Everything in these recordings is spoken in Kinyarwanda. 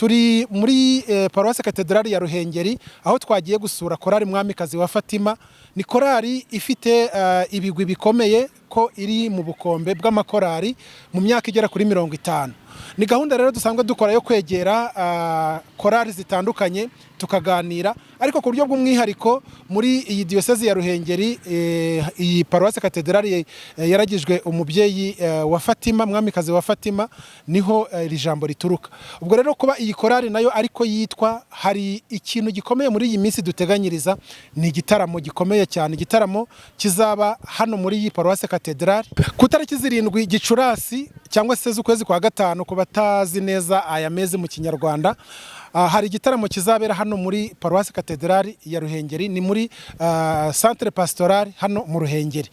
Turi muri Paruwasi Katedrali ya Ruhengeri, aho twagiye gusura Korali Mwamikazi wa Fatima. Ni korali ifite ibigwi bikomeye, ko iri mu bukombe bw'amakorali mu myaka igera kuri 50. Ni gahunda rero dusanzwe dukora yo kwegera korali zitandukanye tukaganira, ariko ku buryo bw'umwihariko muri iyi Diyosezi ya Ruhengeri, iyi Paruwasi Katedrali yaragijwe umubyeyi wa Fatima, Mwamikazi wa Fatima, niho iri jambo rituruka. Ubwo rero kuba iyi korali nayo ariko yitwa, hari ikintu gikomeye muri iyi minsi duteganyiriza, ni igitaramo gikomeye cyane, igitaramo kizaba hano muri iyi Paruwasi Katedrali ku tariki 7 Gicurasi, cyangwa se z'ukwezi kwa gatanu ku batazi neza aya mezi mu Kinyarwanda. Hari igitaramo kizabera hano muri Paruwasi Katedrali ya Ruhengeri, ni muri Centre Pastoral hano mu Ruhengeri.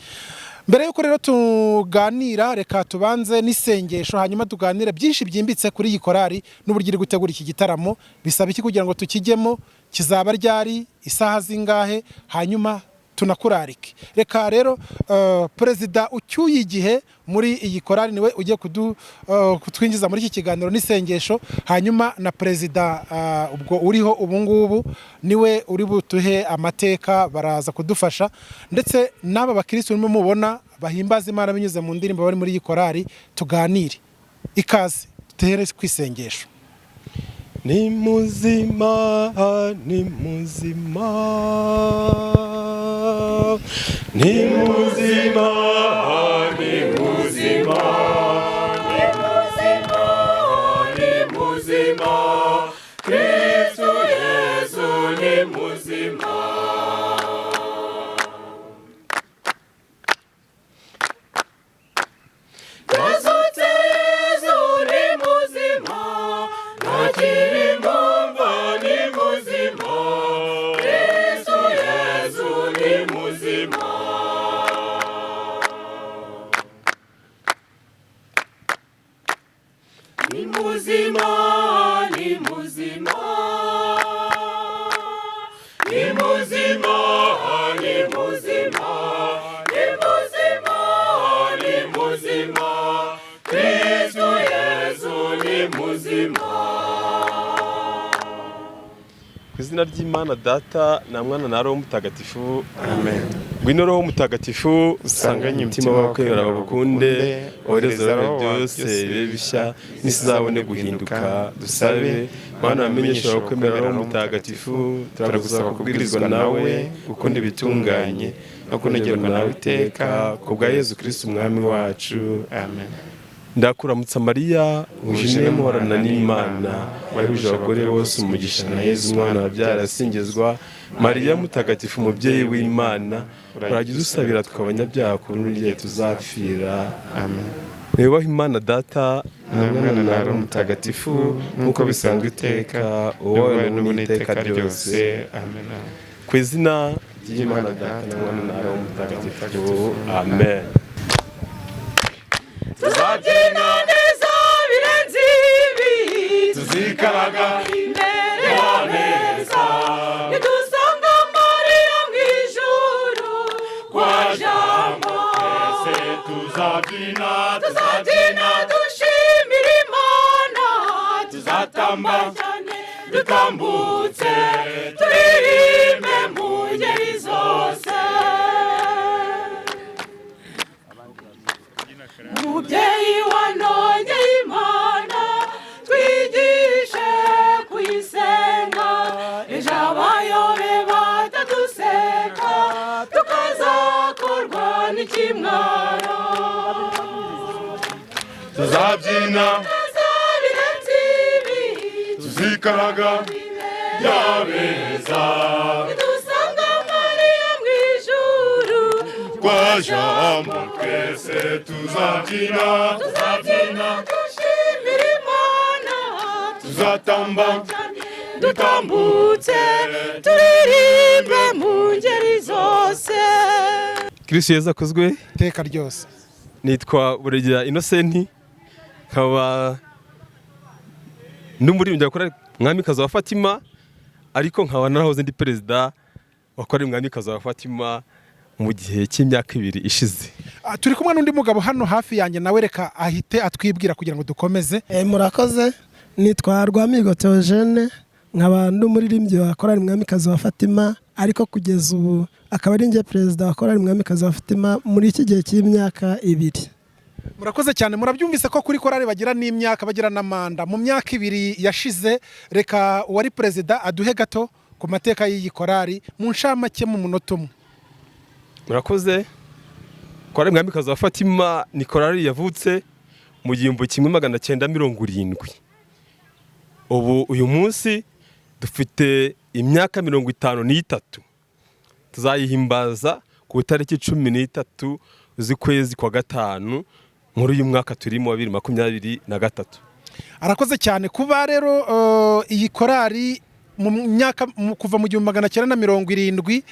Mbere y'uko rero tuganira, reka tubanze n'isengesho, hanyuma tuganire byinshi byimbitse kuri iyi korali n'uburyo iri gutegura iki gitaramo. Bisaba iki kugira ngo tukijyemo? Kizaba ryari? Isaha zingahe? Hanyuma tunakurarike. Reka rero perezida ucyuye igihe muri iyi korali niwe ugiye kutwinjiza muri iki kiganiro n'isengesho, hanyuma na perezida ubwo uriho ubu ngubu niwe uri butuhe amateka, baraza kudufasha, ndetse n'aba bakirisitu urimo mubona bahimbaza Imana binyuze mu ndirimbo bari muri iyi korali, tuganire. Ikaze, dutere ku isengesho. Ni muzima, ni muzima, ni muzima, ni muzima, ni muzima, ni muzima, Kristu Yesu ni muzima. Yazutse, Yesu ni muzima, ntakiri ngumva, ni muzima, Kristu Yesu ni muzima. Ni muzima, ni muzima, ni muzima, ni muzima, ni muzima, ni muzima, Kristu Yesu ni muzima. Ku izina ry'Imana Data na Mwana na Roho Mutagatifu, Amen. Ngwino Roho Mutagatifu, usanganye umutima w'abakwemera bagukunde, wohereze roho byose bibe bishya, n'isi izabone guhinduka. Dusabe. Mana wamenyesha abakwemera Roho Mutagatifu, turagusaba kubwirizwa nawe, gukunda ibitunganye no kunogerwa nawe iteka, ku bwa Yezu Kristu Umwami wacu. Amen. Ndakuramutsa Mariya, wuje muhorana n'Imana, wahebuje abagore bose umugisha, na Yezu umwana wabyara asingizwa. Mariya Mutagatifu, umubyeyi w'Imana, uragize usabira twe abanyabyaha kuri n'igihe tuzapfira. Amen. Nubahe Imana Data na Mwana na Roho Mutagatifu, nk'uko bisanzwe iteka, wowe n'ubu n'iteka ryose. Amen. Ku izina ry'Imana Data na Mwana na Roho Mutagatifu, amen. Tuzabyina neza birenze ibi, Tuzikaraga imbere y'ameza, nidusanga Mariya mu ijuru kwa Jambo. Tuzabyina, Tuzabyina dushimira Imana, tuzatamba cyane dutambutse, turirimbe mu ngeri zose. Mubyeyi wanogeye Imana, twigishe kuyisenga, ejo abayobe bataduseka, tukazakorwa n'ikimwaro. Tuzabyina, Tuzabirenze ibi, tuzikaraga yabeza, nidusanga Mariya mu ijuru kwa Jambo, twese tuzabyina, Tuzabyina dushimira Imana, tuzatamba dutambutse, turirimbe mu ngeri zose. Kristu Yezu akozwe. Iteka ryose. Nitwa Buregeya Innocent, nkaba n'umuririmbyi wa korali Mwamikazi wa Fatima, ariko nkaba narahoze ndi perezida wa korali Mwamikazi wa Fatima mu gihe cy'imyaka 2 ishize. Turi kumwe n'undi mugabo hano hafi yanjye, nawe reka ahite atwibwira kugira ngo dukomeze. Murakoze. Nitwa Rwamigo Theogene, nkaba ndi umuririmbyi wa Korali Mwamikazi wa Fatima, ariko kugeza ubu akaba ari njye perezida wa Korali Mwamikazi wa Fatima muri iki gihe cy'imyaka 2. Murakoze cyane. Murabyumvise ko kuri korali bagira n'imyaka, bagira na manda. Mu myaka 2 yashize, reka uwari perezida aduhe gato ku mateka y'iyi korali mu nshamake mu munota umwe. Murakoze. Korali Mwamikazi wa Fatima ni korali yavutse mu 1970. Ubu uyu munsi dufite imyaka 53. Tuzayihimbaza ku itariki 13 z'ukwezi kwa gatanu muri uyu mwaka turimo wa 2023. Arakoze cyane. Kuba rero iyi korali mu myaka kuva mu 1970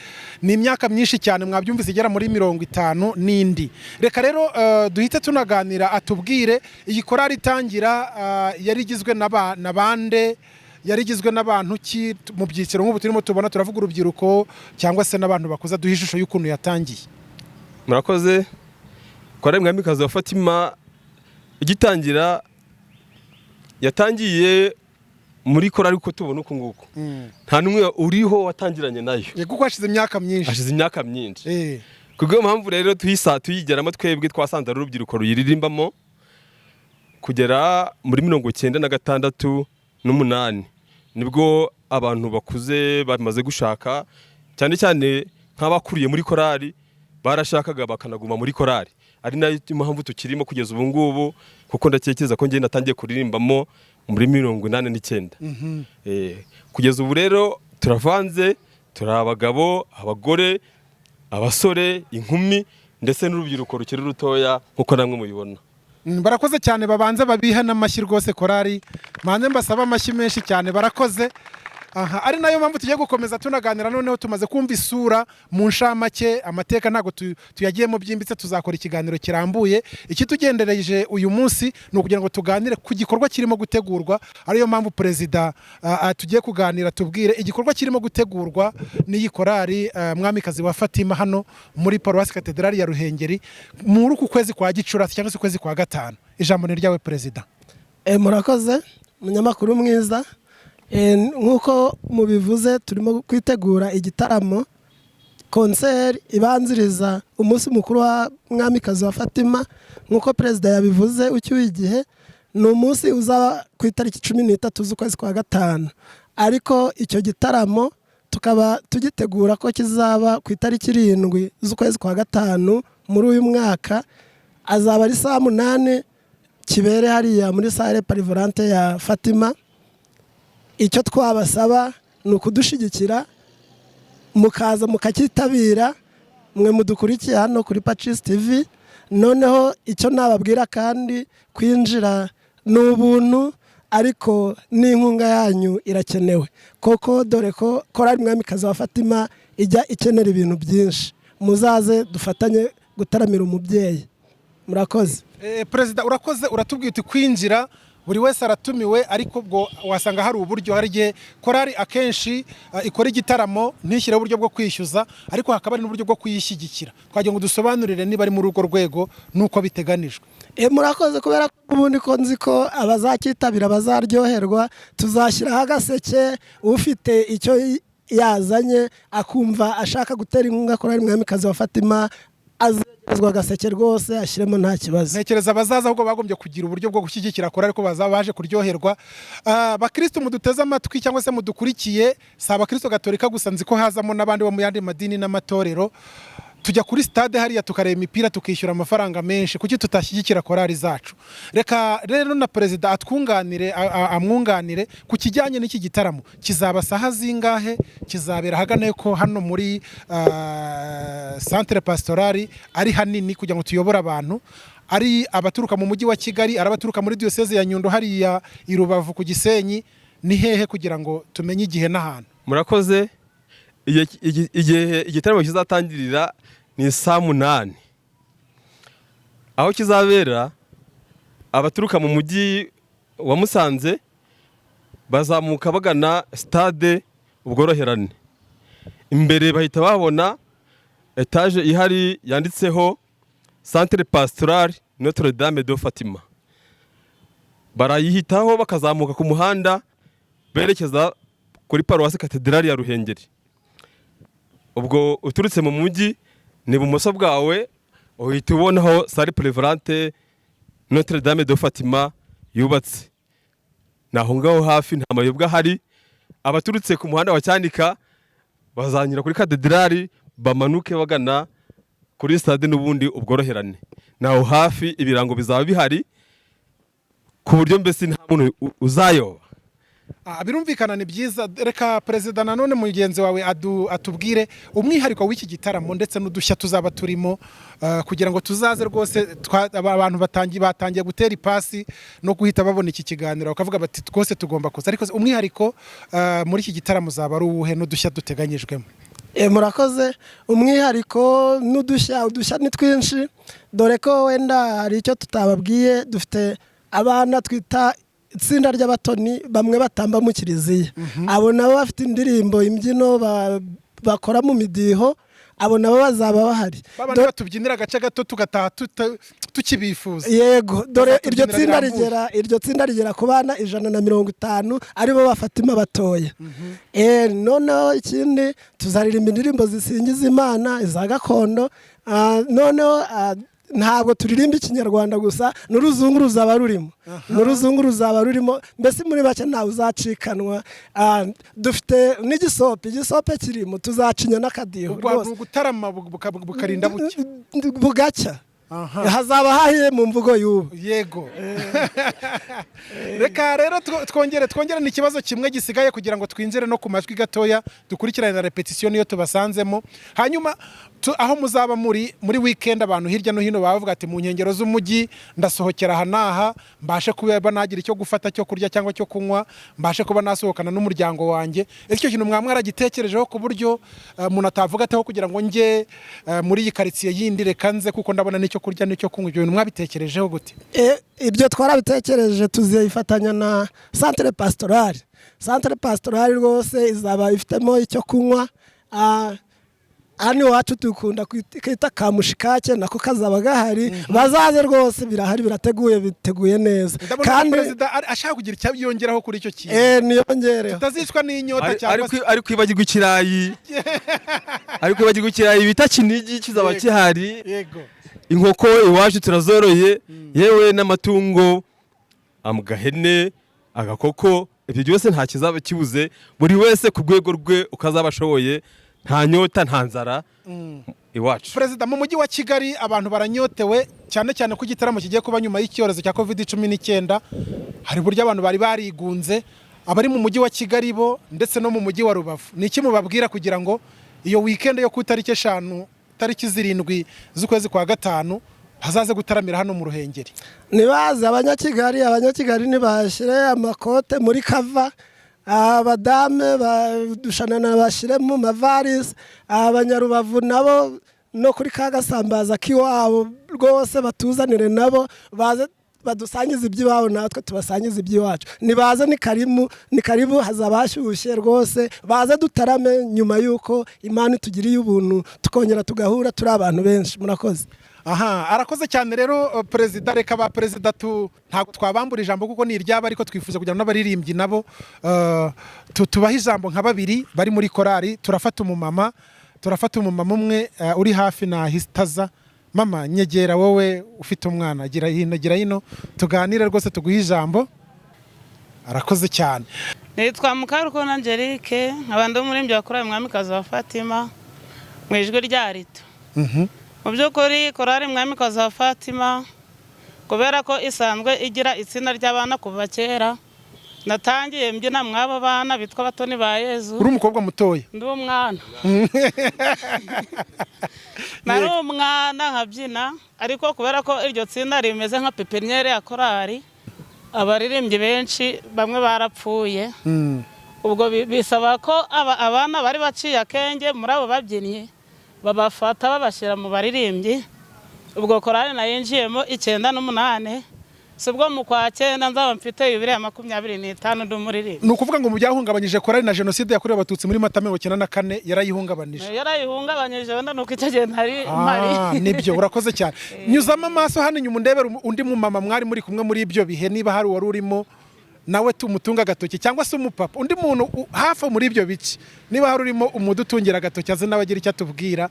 ni imyaka myinshi cyane, mwabyumvise, igera muri 50 n'indi. Reka rero duhite tunaganira, atubwire iyi korali itangira yari igizwe na bande, yari igizwe n'abantu ki mu byiciro nk'ubu turimo tubona, turavuga urubyiruko cyangwa se n'abantu bakuze, duhe ishusho y'ukuntu yatangiye. Murakoze. Korali Mwamikazi wa Fatima igitangira yatangiye muri korali uko tubona uku nguku, nta n'umwe uriho watangiranye nayo. Yego, kuko hashize imyaka myinshi. Hashize imyaka myinshi. Kubw'iyo mpamvu rero tuyigeramo twebwe twasanze ari urubyiruko ruyiririmbamo kugera muri 96 n'umunani, nibwo abantu bakuze bamaze gushaka, cyane cyane nk'abakuriye muri korali barashakaga bakanaguma muri korali, ari nayo mpamvu tukirimo kugeza ubu ngubu, kuko ndakekeza ko njye natangiye kuririmbamo muri 89. Kugeza ubu rero turavanze, turi abagabo, abagore, abasore, inkumi ndetse n'urubyiruko rukiri rutoya nk'uko namwe mubibona. Barakoze cyane, babanze babiha n'amashyi rwose korali, manze mbasaba amashyi menshi cyane, barakoze. Aha ari nayo mpamvu tugiye gukomeza tunaganira. Noneho tumaze kumva isura mu nshamake, amateka ntabwo tuyagiyemo byimbitse, tuzakora ikiganiro kirambuye. Ikitugendereje uyu munsi ni ukugira ngo tuganire ku gikorwa kirimo gutegurwa, ariyo mpamvu perezida tugiye kuganira, tubwire igikorwa kirimo gutegurwa n'iyi korali Mwamikazi wa Fatima hano muri Paruwasi Katedrali ya Ruhengeri muri uku kwezi kwa Gicurasi cyangwa se ukwezi kwa gatanu. Ijambo ni ryawe, perezida. Murakoze umunyamakuru mwiza. Nk'uko mubivuze, turimo kwitegura igitaramo concert ibanziriza umunsi mukuru wa Mwamikazi wa Fatima. Nk'uko perezida yabivuze ucyuye igihe, ni umunsi uzaba ku itariki 13 z'ukwezi kwa gatanu, ariko icyo gitaramo tukaba tugitegura ko kizaba ku itariki 7 z'ukwezi kwa gatanu muri uyu mwaka. Azaba ari saa 8, kibere hariya muri salle polyvalente ya Fatima. Icyo twabasaba ni ukudushyigikira mukaza mukakitabira, mwe mudukurikiye hano kuri Pacis TV. Noneho icyo nababwira kandi, kwinjira ni ubuntu, ariko n'inkunga yanyu irakenewe koko, dore ko Korali Mwamikazi wa Fatima ijya ikenera ibintu byinshi. Muzaze dufatanye gutaramira umubyeyi. Murakoze. Perezida urakoze, uratubwiye uti kwinjira buri wese aratumiwe, ariko ubwo wasanga hari uburyo, hari igihe korali akenshi ikora igitaramo ntishyireho uburyo bwo kwishyuza, ariko hakaba hari n'uburyo bwo kuyishyigikira. Twagira ngo dusobanurire niba ari muri urwo rwego n'uko biteganijwe. Murakoze. Kubera ko ubundi ko nzi ko abazacyitabira bazaryoherwa, tuzashyiraho agaseke, ufite icyo yazanye akumva ashaka gutera inkunga Korali Mwamikazi wa Fatima azegerezwa agaseke rwose ashyiremo, nta kibazo. Ntekereza abazaza ahubwo bagombye kugira uburyo bwo gushyigikira korali, ko bazaba baje kuryoherwa. Bakristo muduteze amatwi cyangwa se mudukurikiye, si abakristo gatolika gusa, nzi ko hazamo n'abandi bo mu yandi madini n'amatorero. Tujya kuri stade hariya tukareba imipira tukishyura amafaranga menshi, kuki tutashyigikira korali zacu? Reka rero na perezida atwunganire, amwunganire ku kijyanye n'iki gitaramo. Kizaba saha zingahe? Kizabera ahagana ko hano muri centre pastorale ari hanini, kugira ngo tuyobore abantu, ari abaturuka mu mujyi wa Kigali, ari abaturuka muri diocese ya Nyundo hariya i Rubavu ku Gisenyi, ni hehe kugira ngo tumenye igihe n'ahantu? Murakoze. Igihe igitaramo kizatangirira ni saa 8. Aho kizabera, abaturuka mu mujyi wa Musanze bazamuka bagana stade Ubworoherane, imbere bahita babona étage ihari yanditseho Centre Pastoral Notre Dame de Fatima. Barayihitaho bakazamuka ku muhanda berekeza kuri Paruwasi Katedrali ya Ruhengeri. Ubwo uturutse mu mujyi, ni ibumoso bwawe, uhita ubonaho salle polyvalente Notre Dame de Fatima yubatse. Ni aho ngaho hafi, nta mayobwa ahari. Abaturutse ku muhanda wa Cyanika bazanyura kuri katedrali, bamanuke bagana kuri stade n'ubundi ubworoherane. Ni aho hafi, ibirango bizaba bihari ku buryo mbese nta muntu uzayoba. Birumvikana, ni byiza. Reka perezida nanone mugenzi wawe atubwire umwihariko w'iki gitaramo ndetse n'udushya tuzaba turimo, kugira ngo tuzaze rwose. Abantu batangiye gutera ipasi no guhita babona iki kiganiro bakavuga bati: "Twose tugomba kuza." Ariko se umwihariko muri iki gitaramo uzaba ari uwuhe n'udushya duteganyijwemo? Murakoze. Umwihariko n'udushya, udushya ni twinshi, dore ko wenda hari icyo tutababwiye. Dufite abana twita itsinda ry'abatoni, bamwe batamba mu kiliziya. Abo nabo bafite indirimbo, imbyino bakora mu midiho. Abo nabo bazaba bahari. Babandi batubyinira agace gato tugataha tukibifuza. Yego, dore iryo Bazatubyinira tsinda birambuye. rigera, iryo tsinda rigera ku bana 150, aribo bafatima batoya. Noneho ikindi, tuzaririmba indirimbo zisingiza Imana, iza gakondo. Noneho ntabwo turirimba Ikinyarwanda gusa, n'uruzungu ruzaba rurimo, n'uruzungu ruzaba rurimo. Mbese muri make ntawe uzacikanwa. Dufite n'igisope, igisope kirimo, tuzacinya n'akadiho. Ubwo Rwose ni ugutarama bukarinda bucya. Bugacya. Hazaba hahiye mu mvugo y'ubu. Yego, reka rero twongere, ni ikibazo kimwe gisigaye kugira ngo twinjire no ku majwi gatoya, dukurikirane na repetition niyo tubasanzemo. Hanyuma aho muzaba muri weekend, abantu hirya no hino baba bavuga ati: "Mu nkengero z'umujyi ndasohokera aha n'aha, mbashe kuba nagira icyo gufata cyo kurya cyangwa cyo kunywa, mbashe kuba nasohokana n'umuryango wanjye." Ese icyo kintu mwaba mwaragitekerejeho, ku buryo umuntu atavuga ati: "Aho kugira ngo njye muri iyi karitsiye yindi, reka nze kuko ndabona n'icyo kurya n'icyo kunywa"? Ibyo bintu mwabitekerejeho gute? Ibyo twarabitekereje, tuzifatanya na centre pastorale. Centre pastorale rwose izaba ifitemo icyo kunywa. Hano iwacu dukunda kwita ka mushikake, nako kazaba gahari. Bazaze rwose, birahari, birateguye, biteguye neza. Ndabona Kandi perezida ashaka kugira icyo yongeraho kuri icyo kintu. Niyongereho. Tutazicwa n'inyota cyangwa se Ari kwibagirwa ikirayi, ari kwibagirwa ikirayi bita Kinigi, kizaba gihari. Inkoko iwacu turazoroye, yewe n'amatungo, agahene, agakoko, ibyo byose nta kizaba kibuze. Buri wese ku rwego rwe uko azaba ashoboye, nta nyota, nta nzara iwacu. Perezida, mu mujyi wa Kigali abantu baranyotewe cyane cyane ko igitaramo kigiye kuba nyuma y'icyorezo cya COVID-19. Hari uburyo abantu bari barigunze. Abari mu mujyi wa Kigali bo ndetse no mu mujyi wa Rubavu, ni iki mubabwira kugira ngo iyo weekend yo ku itariki 5, tariki 7 z'ukwezi kwa gatanu hazaze gutaramira hano mu Ruhengeri? Nibaze Abanyakigali, Abanyakigali ntibashyire amakote muri kava, abadame badushanana bashyire mu mavarisi, Abanyarubavu nabo no kuri ka gasambaza k'iwabo rwose batuzanire, nabo baze badusangize iby'iwabo, natwe tubasangize iby'iwacu. Nibaze, ni karimu, ni karibu, hazaba hashyushye rwose. Baze dutarame nyuma y'uko Imana itugiriye ubuntu tukongera tugahura turi abantu benshi. Murakoze. Aha, arakoze cyane rero perezida. Reka ba perezida tu ntabwo twabambura ijambo kuko ni iryabo, ariko twifuza kugira ngo n'abaririmbyi nabo tubahe ijambo nka babiri bari muri korali. Turafata umumama umwe uri hafi na hisitaza. Mama, nyegera wowe ufite umwana, gira hino, gira hino tuganire rwose, tuguhe ijambo. Arakoze cyane. Nitwa Mukarukona Angelique, nkaba ndi umuririmbyi wa korali Mwamikazi wa Fatima mu ijwi rya alto. Mu by'ukuri korali Mwamikazi wa Fatima, kubera ko isanzwe igira itsinda ry'abana kuva kera, natangiye mbyina mw'abo bana bitwa Abatoni ba Yezu. Uri umukobwa mutoya? Ndi umwana, nari umwana nkabyina, ariko kubera ko iryo tsinda rimeze nka pépinière ya korali, abaririmbyi benshi bamwe barapfuye. Ubwo bisaba ko abana bari baciye akenge muri abo babyinnyi babafata babashyira mu baririmbyi. Ubwo korali nayinjiyemo 98. Si ubwo mu kwa cyenda nzaba mfite yubile ya 25 ndi umuririmbyi. Ni ukuvuga ngo mu byahungabanyije korali na jenoside yakorewe Abatutsi muri Mata 94 yarayihungabanyije. Yarayihungabanyije, wenda nuko icyo gihe ntari mpari. Nibyo, urakoze cyane. Nyuzamo amaso hano inyuma undebere undi mumama mwari muri kumwe muri ibyo bihe, niba hari uwari urimo nawe tumutunga agatoki, cyangwa se umupapa, undi muntu hafi muri ibyo bice, niba hari urimo umudutungira agatoki aze nawe agira icyo atubwira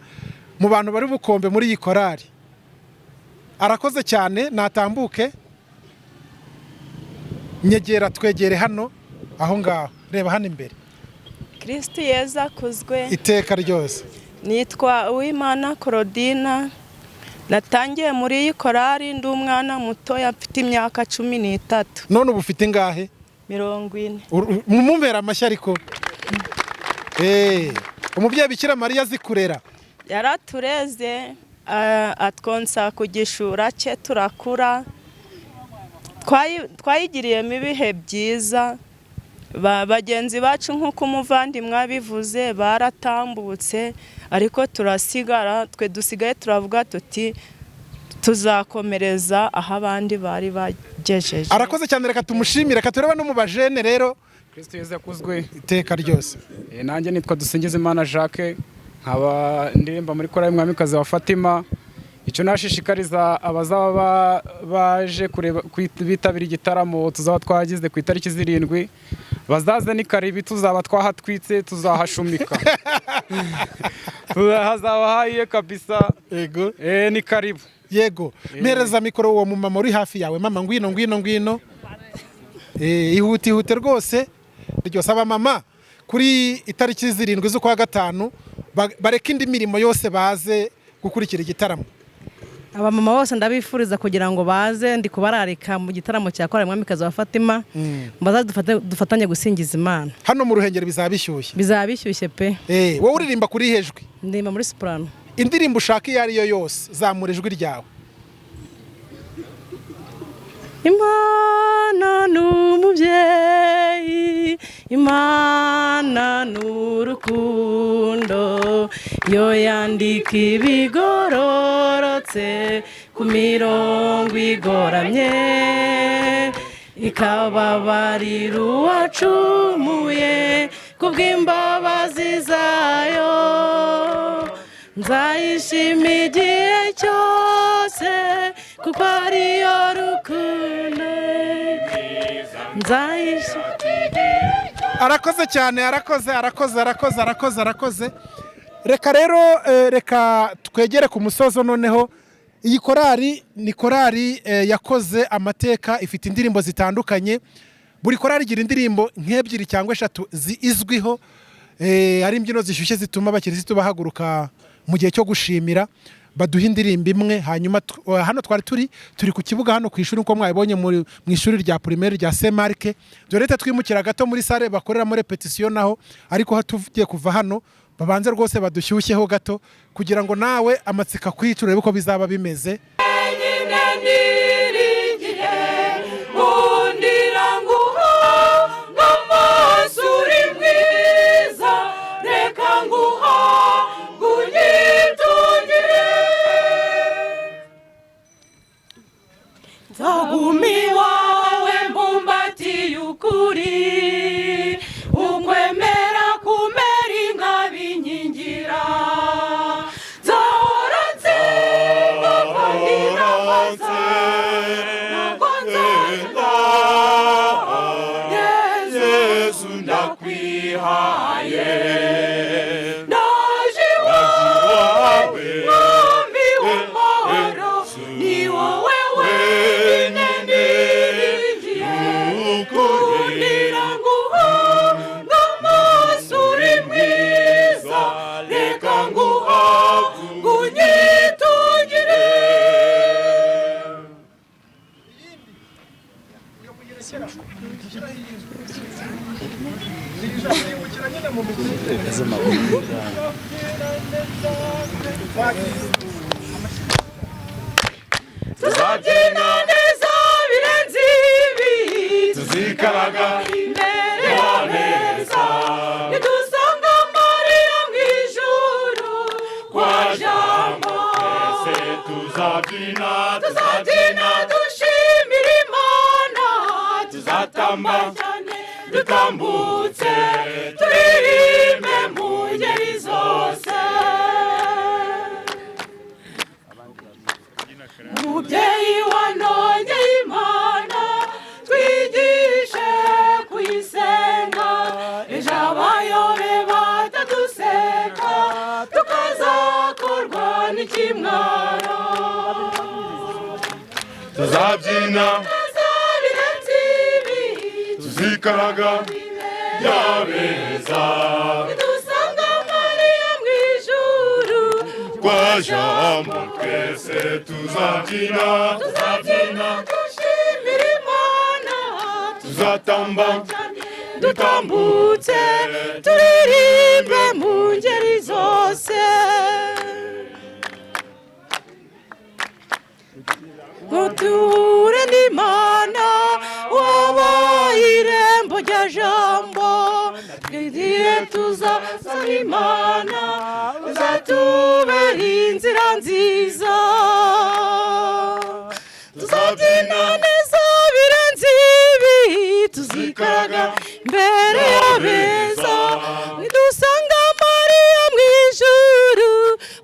mu bantu bari bukombe muri iyi korali. Arakoze cyane, natambuke. Nyegera, twegere hano aho ngaho, reba hano imbere. Kristu Yezu akuzwe. Iteka ryose. Nitwa Uwimana Claudina, natangiye muri iyi korali ndi umwana mutoya, mfite imyaka 13. None ubu ufite ingahe? 40. Mumumpera amashyi ariko. Umubyeyi Bikira Mariya azi kurera. Yaratureze, atwonsa ku gishura cye turakura. Twayigiriyemo ibihe byiza. Bagenzi bacu nk'uko umuvandimwe abivuze baratambutse, ariko turasigara, twe dusigaye turavuga tuti tuzakomereza aho abandi bari bagejeje. Arakoze cyane, reka tumushimire. Reka turebe no mu bajene rero. Kristo Yezu akuzwe. Iteka ryose. Nanjye nitwa Dusingizimana Jacques, nkaba ndirimba muri korali Mwamikazi wa Fatima. Icyo nashishikariza abazaba baje kureba bitabira igitaramo tuzaba twagize ku itariki 7, bazaze ni karibi, tuzaba twahatwitse, tuzahashumika, hazaba hahiye kabisa. Yego. Ni karibu. Yego. Mpereza mikoro uwo mumama uri hafi yawe. Mama ngwino ngwino ngwino. Ihute ihute rwose. Ryose abamama kuri itariki 7 z'ukwa gatanu bareke indi mirimo yose baze gukurikira igitaramo. Abamama bose ndabifuriza kugira ngo baze, ndi kubararika mu gitaramo cya korali Mwamikazi wa Fatima, baze dufatanye gusingiza Imana. Hano mu Ruhengeri bizaba bishyushye. Bizaba bishyushye pe. Wowe uririmba kuri hejwi? Ndirimba muri soprano. Indirimbo ushaka iyo ari yo yose, zamura ijwi ryawe. Imana ni umubyeyi, Imana ni urukundo, yo yandika ibigororotse ku mirongo igoramye, ikababarira uwacumuye kubw'imbabazi zayo. Nzayishima igihe cyose kuko ariyo rukundo. Nzayishima. Arakoze cyane, arakoze arakoze arakoze arakoze arakoze. Reka rero reka twegere ku musozo noneho. Iyi korali ni korali yakoze amateka, ifite indirimbo zitandukanye. Buri korali igira indirimbo nk'ebyiri cyangwa eshatu zizwiho, ari imbyino zishyushye zituma abakirisitu bahaguruka mu gihe cyo gushimira. Baduha indirimbo imwe, hanyuma hano twari turi ku kibuga hano ku ishuri, nkuko mwabibonye mu ishuri rya primaire rya Saint Marc. Dore twimukira gato muri salle bakoreramo repetition naho, ariko tugiye kuva hano babanze rwose badushyushyeho gato kugira ngo nawe amatsika kwica urebe uko bizaba bimeze. Nzagumi wawe mbumbatiye ukuri, ukwemera kumera ingabinkingira, nzahora nsenga kandi ntabaza, ntabwo nzareka, Yesu ndakwihaye, ndaje iwawe mwami w'amahoro, ni wowe wenyine niringiye, kundira nguhunge amaso uri mwiza, reka nguhunge unyitungire. Tuzabyina neza birenze ibi, tuzikaraga imbere y'ameza, nidusanga Mariya mu ijuru kwa Jambo. Tuzabyina Tuzabyina dushimira Imana. Tuzatamba cyane dutambutse, turirimbe mu ngeri zose. Mubyeyi wanogeye Imana, twigishe kuyisenga, ejo abayobe bataduseka, tukazakorwa n'ikimwaro. Tuzabyina Birenze ibi, tuzikaraga yabeza, dusanga Mariya mu ijuru kwa Jambo twese tuzabyina, tuzabyina dushimira Imana, tuzatamba dutambutse, turirimbe mu ngeri zose. Muture n'Imana wabaye irembo rya Jambo, twigire tuzasaba Imana uzatubera inzira nziza. Tuzabyina neza birenze ibi, tuzikaraga imbere y'abeza, nidusanga Mariya mu ijuru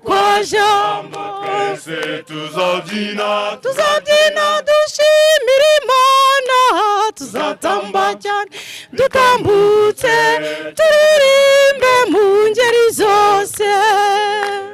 kwa Jambo twese tuzabyina, tuzabyina dushimira Imana, tuzatamba cyane dutambutse.